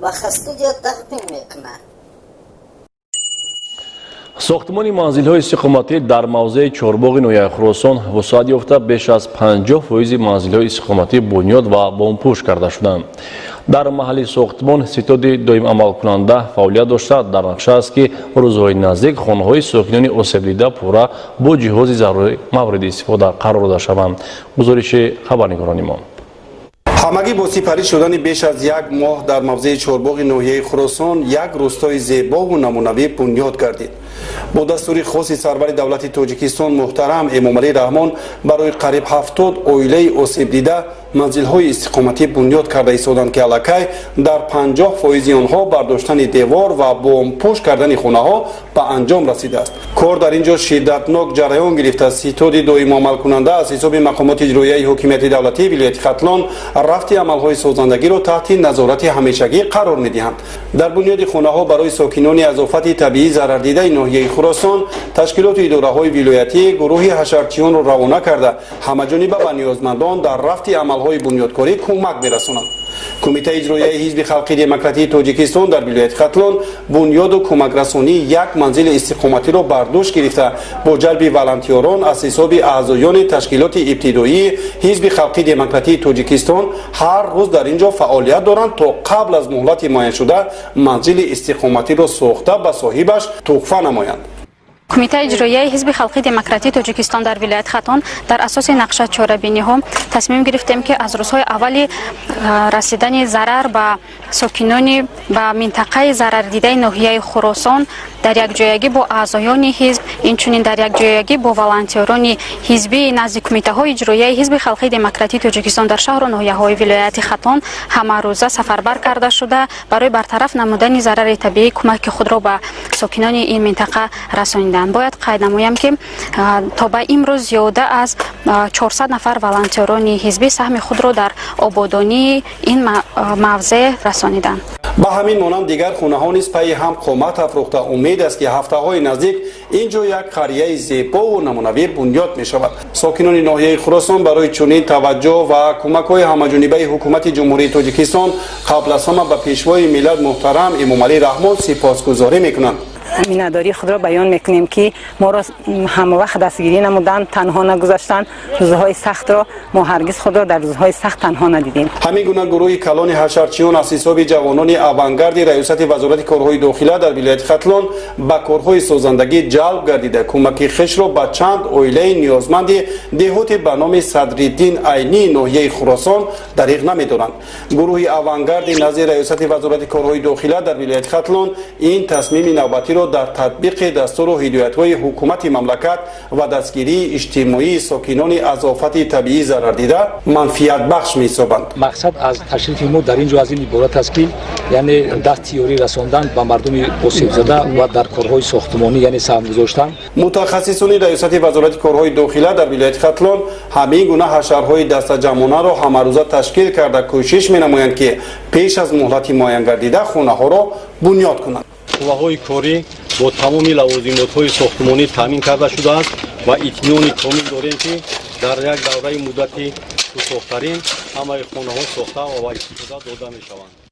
Ба Хастудия тақдим мекунад. Сохтмони манзилҳои истиқоматӣ дар мавзеи Чорбоғи ноҳияи Хуросон вусъат ёфта, беш аз 50 фоизи манзилҳои истиқоматӣ бунёд ва бомпӯш карда шуданд. Дар маҳалли сохтмон ситоди доимамалкунанда фаъолият дошта, дар нақша аст, ки рӯзҳои наздик хонаҳои сокинони осебдида пурра бо ҷиҳози зарурӣ мавриди истифода қарор дода шаванд. Гузориши хабарнигорони мо. Ҳамагӣ бо сипарӣ шудани беш аз як моҳ дар мавзеи Чорбоғи ноҳияи Хуросон як рӯстои зебову намунавӣ бунёд гардид. Бо дастури хоси сарвари давлати Тоҷикистон муҳтарам Эмомалӣ Раҳмон барои қариб 70 оилаи осебдида манзилҳои истиқоматӣ бунёд карда истоданд, ки аллакай дар 50 фоизи онҳо бардоштани девор ва бомпӯш кардани хонаҳо ба анҷом расидааст. Кор дар ин ҷо шиддатнок ҷараён гирифта, ситоди доимоамалкунанда аз ҳисоби мақомоти иҷроияи ҳокимияти давлатии вилояти Хатлон рафти амалҳои созандагиро таҳти назорати ҳамешагӣ қарор медиҳанд. Дар бунёди хонаҳо барои сокинони аз офати табиӣ зарардидаи ноҳияи Хуросон ташкилоту идораҳои вилоятӣ гурӯҳи ҳашарчиёнро равона карда, ҳамаҷониба ба ниёзмандон дар рафти амалҳои бунёдкорӣ кӯмак мерасонанд. Кумитаи иҷроияи Ҳизби халқи демократии Тоҷикистон дар вилояти Хатлон бунёду кӯмакрасонии як манзили истиқоматиро бар дӯш гирифта, бо ҷалби волонтёрон аз ҳисоби аъзоёни ташкилоти ибтидоии Ҳизби халқи демократии Тоҷикистон ҳар рӯз дар ин ҷо фаъолият доранд, то қабл аз муҳлати муайяншуда манзили истиқоматиро сохта, ба соҳибаш туҳфа намоянд. Кумитаи иҷроияи Ҳизби халқи демократии Тоҷикистон дар вилояти Хатлон дар асоси нақша чорабиниҳо тасмим гирифтем, ки аз рӯзҳои аввали расидани зарар ба сокинони ба минтақаи зарардидаи ноҳияи Хуросон дар якҷоягӣ бо аъзоёни ҳизб, инчунин дар якҷоягӣ бо волонтёрони ҳизбии назди кумитаҳои иҷроияи Ҳизби халқии демократии Тоҷикистон дар шаҳру ноҳияҳои вилояти Хатлон ҳамарӯза сафарбар карда шуда, барои бартараф намудани зарари табиӣ кӯмаки худро ба сокинони ин минтақа расониданд. Бояд қайд намоям, ки то ба имрӯз зиёда аз 400 нафар волонтёрони ҳизбӣ саҳми худро дар ободонии ин мавзеъ расониданд. Ба ҳамин монанд дигар хонаҳо низ пайи ҳам қомат афрӯхта, умед аст, ки ҳафтаҳои наздик ин ҷо як қарияи зебову намунавӣ бунёд мешавад. Сокинони ноҳияи Хуросон барои чунин таваҷҷӯҳ ва кӯмакҳои ҳамаҷонибаи ҳукумати Ҷумҳурии Тоҷикистон қабл аз ҳама ба Пешвои миллат муҳтарам Эмомалӣ Раҳмон сипосгузорӣ мекунанд. Миннатдории худро баён мекунем, ки моро ҳамавақт дастгирӣ намуданд, танҳо нагузаштанд. Рӯзҳои сахтро мо ҳаргиз худро дар рӯзҳои сахт танҳо надидем. Ҳамин гуна гурӯҳи калони ҳашарчиён аз ҳисоби ҷавонони авангарди раёсати Вазорати корҳои дохила дар вилояти Хатлон ба корҳои созандагӣ ҷалб гардида, кӯмаки хешро ба чанд оилаи ниёзманди деҳоти ба номи Садриддин Айнии ноҳияи Хуросон дариғ намедоранд. Гурӯҳи авангарди назди раёсати Вазорати корҳои дохила дар вилояти Хатлон ин тасмими навбатиро дар татбиқи дастуру ҳидоятҳои ҳукумати мамлакат ва дастгирии иҷтимоии сокинони аз офати табиӣ зарардида манфиатбахш меҳисобанд. Мақсад аз ташрифи мо дар ин ҷо аз ин иборат аст, ки яъне дасти ёрӣ расондан ба мардуми осебзада ва дар корҳои сохтмонӣ, яъне саҳм гузоштан. Мутахассисони раёсати Вазорати корҳои дохила дар вилояти Хатлон ҳамин гуна ҳашарҳои дастаҷамъонаро ҳамарӯза ташкил карда, кӯшиш менамоянд, ки пеш аз муҳлати муайянгардида хонаҳоро бунёд кунанд. Қувваҳои корӣ бо тамоми лавозимотҳои сохтмонӣ таъмин карда шудааст ва итминони комил дорем, ки дар як давраи муддати кӯтоҳтарин ҳамаи хонаҳо сохта ва ба истифода дода мешаванд.